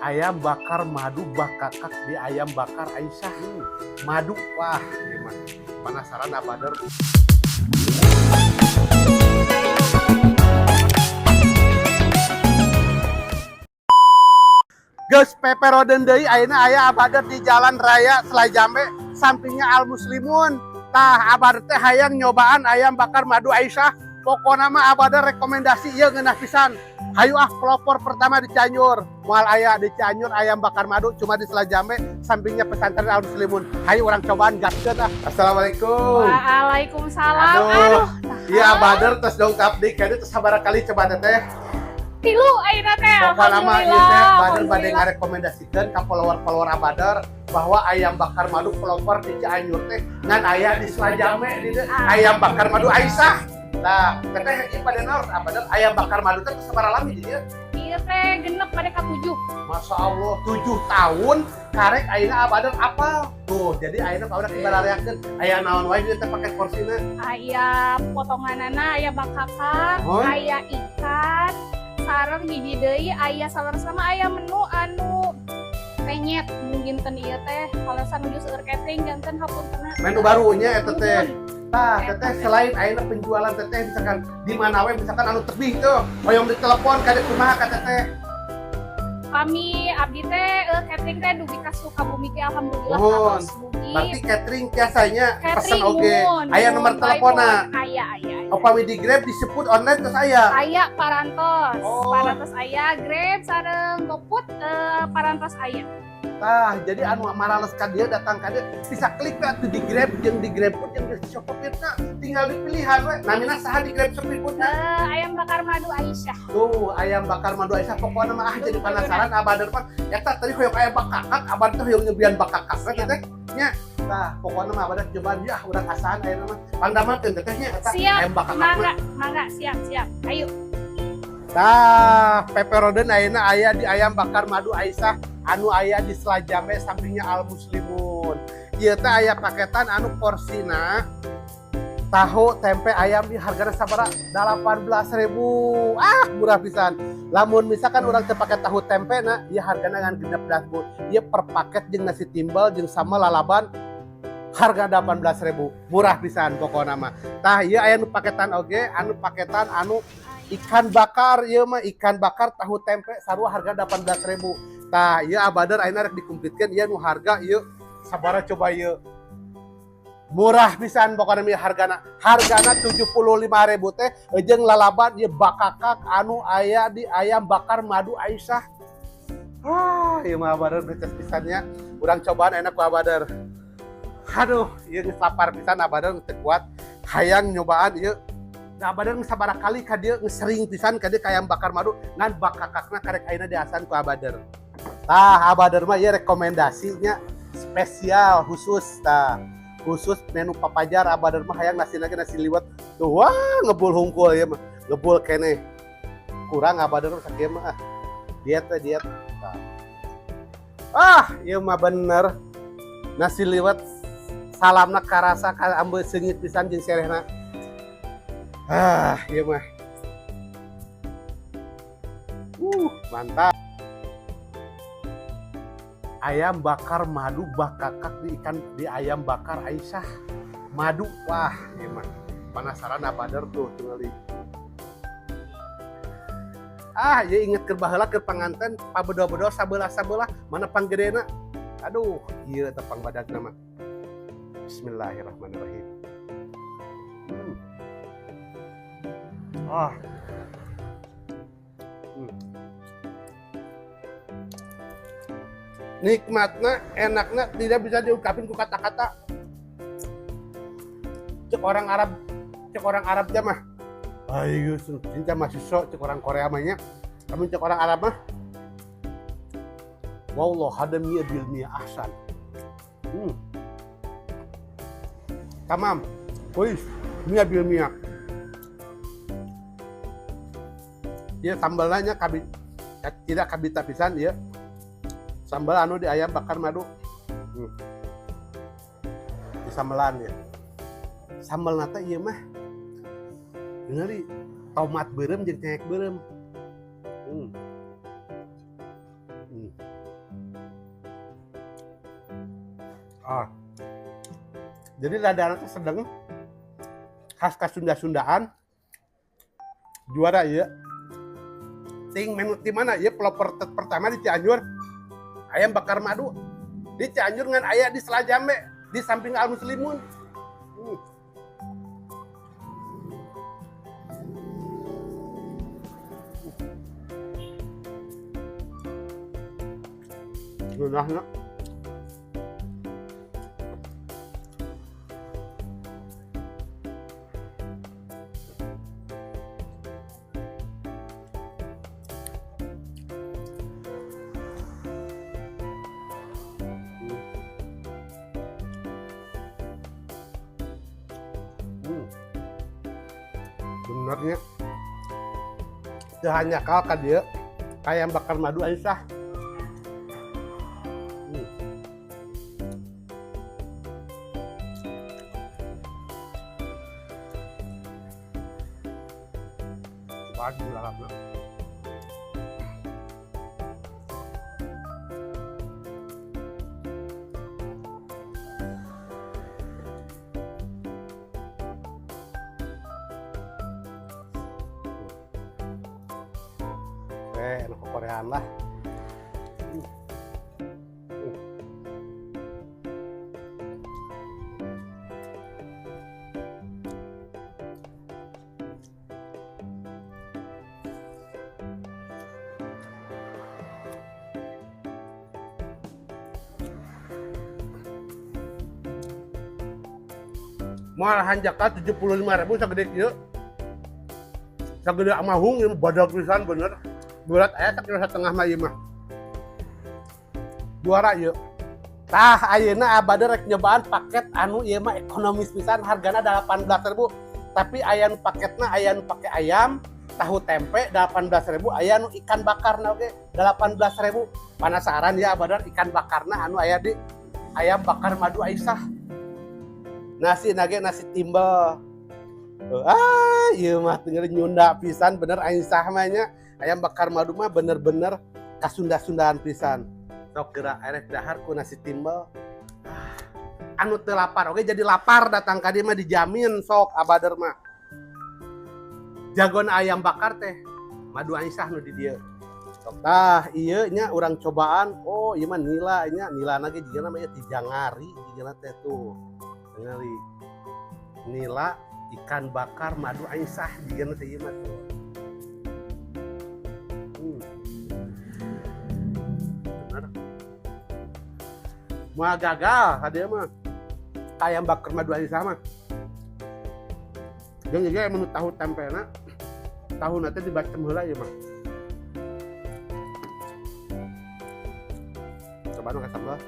Ayam bakar madu bakakak di Ayam Bakar Aisyah. Madu, wah, gimana? Penasaran Abader. Geus peperoden deui, ayeuna aya Abader di Jalan Raya Selajambe, sampingnya Al Muslimun. Tah, Abader teh hayang nyobaan ayam bakar madu Aisyah. Pokona mah Abader rekomendasi ieu ngeunah pisan. Hayu ah, pelopor pertama di Cianjur. Moal aya di Cianjur ayam bakar madu, cuma di Selajambe, sampingnya pesantren Al Muslimun. Hayu urang cobaan, gaskeun ah. Assalamualaikum. Waalaikumsalam. Aduh. Aduh. Iya, Abader tos dongkap di kadieu tos sabaraha kali coba, Teteh? Tilu ayeuna teh. Pokokna mah ieu teh Bader bade Alhamdulillah. Ngarekomendasikeun ka follower-follower Abader bahwa ayam bakar madu pelopor di Cianjur teh ngan aya di Selajambe di dieu, ayam bakar madu Aisyah. Nah, Teteh ieu pada naon, Abader ayam bakar madu teh sabaraha lami di dieu? Ieu teh genep pada ka-7. Masya Allah, 7 tahun karek ayeuna Abader apal. Tuh, jadi ayeuna Abader kibarareakeun aya naon wae di teh paket porsina? Aya potonganana, aya bakakak, Oh. aya ikan, sareng hiji deui aya sama aya menu anu penyet mungkin ten ieu teh kaleresan nuju seueur catering, janten hapuntenna. Menu barunya eta teh. Nuhun. Tah, Teteh, selain ayeuna penjualan Teteh, misalkan di mana we, misalkan anu tebih tuh, hoyong ditelepon ka dieu, kumaha ka Teteh? Kami abdi teh catering teh dugi ka Sukabumi ge, alhamdulillah Nuhun. atos dugi. Berarti catering biasanya pesen Catering oge. Nuhun, Aya nomor nuhun, teleponnya? Baik, aya, aya, aya. Upami di Grab disebut online terus aya? Aya parantos. Oh. Parantos aya Grab sareng GoFood, parantos aya. Tah, jadi anu marales ka dieu, datang ka dieu bisa klik we atuh di Grab jeung di GrabFood jeung di Shopee, tinggal dipilihan we. Namina saha di Grab Shopee Food? Ayam bakar madu Aisyah. Tuh, ayam bakar madu Aisyah, pokoknya mah ah jadi penasaran Abader mah. Eta tadi hoyong ayam bakakak, Abader teh hoyong nyobian bakakak we, Teteh. Nya. Tah, pokoknya mah Abader cobaan ya, urang asaan ayeuna mah. Pangdamelkeun, Teteh, nya eta Siap, ayam bakakak mah. Mangga, mangga, siap, siap. Ayo. Tah, peperoden ayeuna aya di ayam bakar madu Aisyah anu aya di Selajambe, sampingnya Al Muslimun. Ieu teh aya paketan anu porsina tahu tempe ayam di hargana sabaraha? 18.000. Ah, murah pisan. Lamun misalkan urang teu pake tahu tempe na, ieu hargana ngan 16.000. Ieu per paket jeung nasi timbel jeung sama lalaban harga 18.000. Murah pisan pokokna mah. Tah, ieu aya nu paketan oge, anu paketan anu ikan bakar, ieu mah ikan bakar tahu tempe sarua harga 18.000. Tah, ieu Abader ayeuna rek dikumplitkeun ieu nu harga ieu sabaraha coba ieu. Murah pisan pokoknya mah hargana. Hargana 75.000 teh jeung lalaban ieu bakakak anu aya di ayam bakar madu Aisyah. Ah, ieu mah Abader beces pisannya. Urang cobaan enak ku Abader. Aduh, ieu geus lapar pisan Abader, teu kuat hayang nyobaan ieu. Nah, Abader geus sabaraha kali ka dieu, geus sering pisan ka dieu ka ayam bakar madu, ngan bakakakna karek ayeuna diasan ku Abader. Tah, Abader mah ieu rekomendasinya spesial khusus, tah. Khusus menu papajar Abader mah hayang nasi lagi nasi liwet. Tuh, wah, ngebul hungkul ieu mah. Ngebul keneh. Kurang Abader mah sakieu mah ah. Diet teh diet. Tah. Ah, ieu mah bener. Nasi liwet salamna karasa ka ambeu seungit pisan jeung serehna. Ah, ieu mah. Mantap. Ayam bakar madu bakakak di ikan di ayam bakar Aisyah. Madu, wah, ieu mah. Penasaran Abader tuh tingali. Ah, ya inget keur baheula keur panganten pabedo-bedo sabelah-sabelah mana panggedena. Aduh, ieu teh pangbadagna mah. Bismillahirrahmanirrahim. Ah. Nikmatna, enaknya tidak bisa diungkapin ku kata-kata. Cek orang Arab, cek orang Arab aja mah. Ayo, cinta masih sok cek orang Korea mah nya. Kamu cek orang Arab mah. والله هذا 100% أحسن. تمام. كويس. 100%. Ya sambalnya kabi, tidak kabita pisan ya. Sambal anu di ayam bakar madu. Di sambelan ya. Sambal nata ieu mah. Ningali tomat beureum jeung cengek beureum. Ah. Jadi ladana teh sedang, khas kasunda-sundaan. Juara ieu. Ting menu di mana ieu pelopor pertama di Cianjur. Ayam bakar madu. Di Cianjur ngan aya di Selajambe di samping Al Muslimun. Ngeunahna. Benernya. Teu hanjakal ka dieu ayam bakar madu Aisyah. Cobaan di dalamnya. Enak Koreaan lah. Moal hanjakal 75.000 sagede kieu. Sagede amahung ieu badag pisan bener. Berat aya sakilo setengah mah ieu mah. Juara ieu. Tah ayeuna abade rek nyobaan paket anu ieu mah ekonomis pisan, hargana 18.000. Tapi aya nu paketna, aya nu pake ayam, tahu tempe 18.000, aya nu ikan bakarna oge 18.000. Penasaran ya abadar ikan bakarna anu aya di ayam bakar madu Aisyah. Nasi nage nasi timbel. Ah, ieu mah tinggal nyunda pisan bener Aisyah mah nya. Ayam bakar madu mah bener-bener kasunda-sundaan pisan. Sok geura erek dahar ku nasi timbel. Ah, anu teu lapar oge jadi lapar datang ka dieu mah dijamin sok abader mah. Jagon ayam bakar teh madu Aisyah nu di dieu. Sok tah ieu nya urang cobaan. Oh, ieu mah nila nya, nila ge jigana mah ieu ti jangari jigana teh tuh. Ningali nila ikan bakar madu Aisyah jigana teh ieu mah tuh. Bener. Moal gagal ka dieu mah. Ayam bakar madu Aisyah mah. Jeung ieu menu tahu tempena, tahu teh dibacem heula ieu mah. Coba nu kasep lah.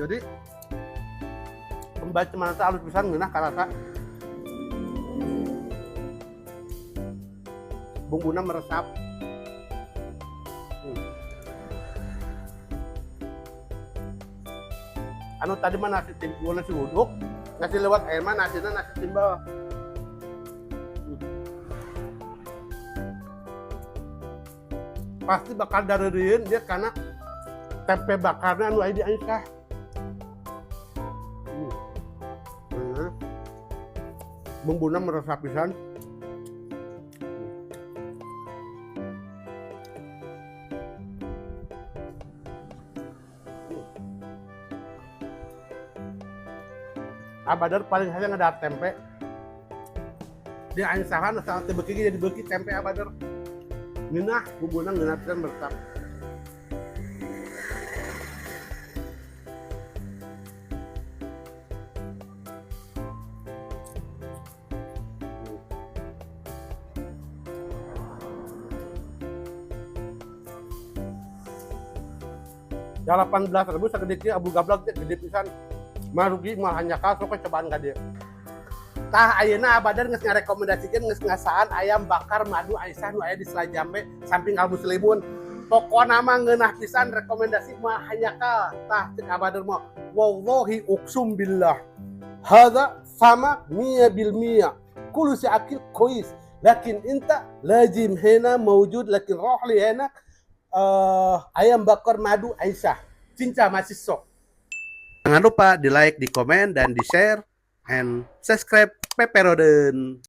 Jadi pembaceman teh alus pisan ngeunah karasa. Bumbuna meresap. Anu tadi mah nasi timbel, nasi uduk, nasi lewat air mah nasina nasi timbel. Pasti bakal dareureun dia karena tempe bakarnya anu aya di Aisyah. Bumbuna meresap pisan. Abadar paling saja ngedahar tempe. Di Aisyah kan teu beuki jadi beuki tempe abadar. Ngeunah bumbuna ngeunah pisan meresap. 18.000 sagede kieu abu gablak teh gede pisan. Marugi mah hanjakal sok cobaan ka dieu. Tah ayeuna abadar geus ngarekomendasikeun geus ngasaan ayam bakar madu Aisyah nu aya di Selajambe samping Al Muslimun. Pokona mah ngeunah pisan rekomendasi mah hanjakal. Tah cek abadar mah wallahi uqsum billah. Hadza sama mia bil mia. Kullu si akil kois. لكن انت لازم هنا موجود، لكن روح لي هنا ayam bakar madu Aisyah. Cinca masih sok. Jangan lupa di like, di komen, dan di share, and subscribe Peperoden.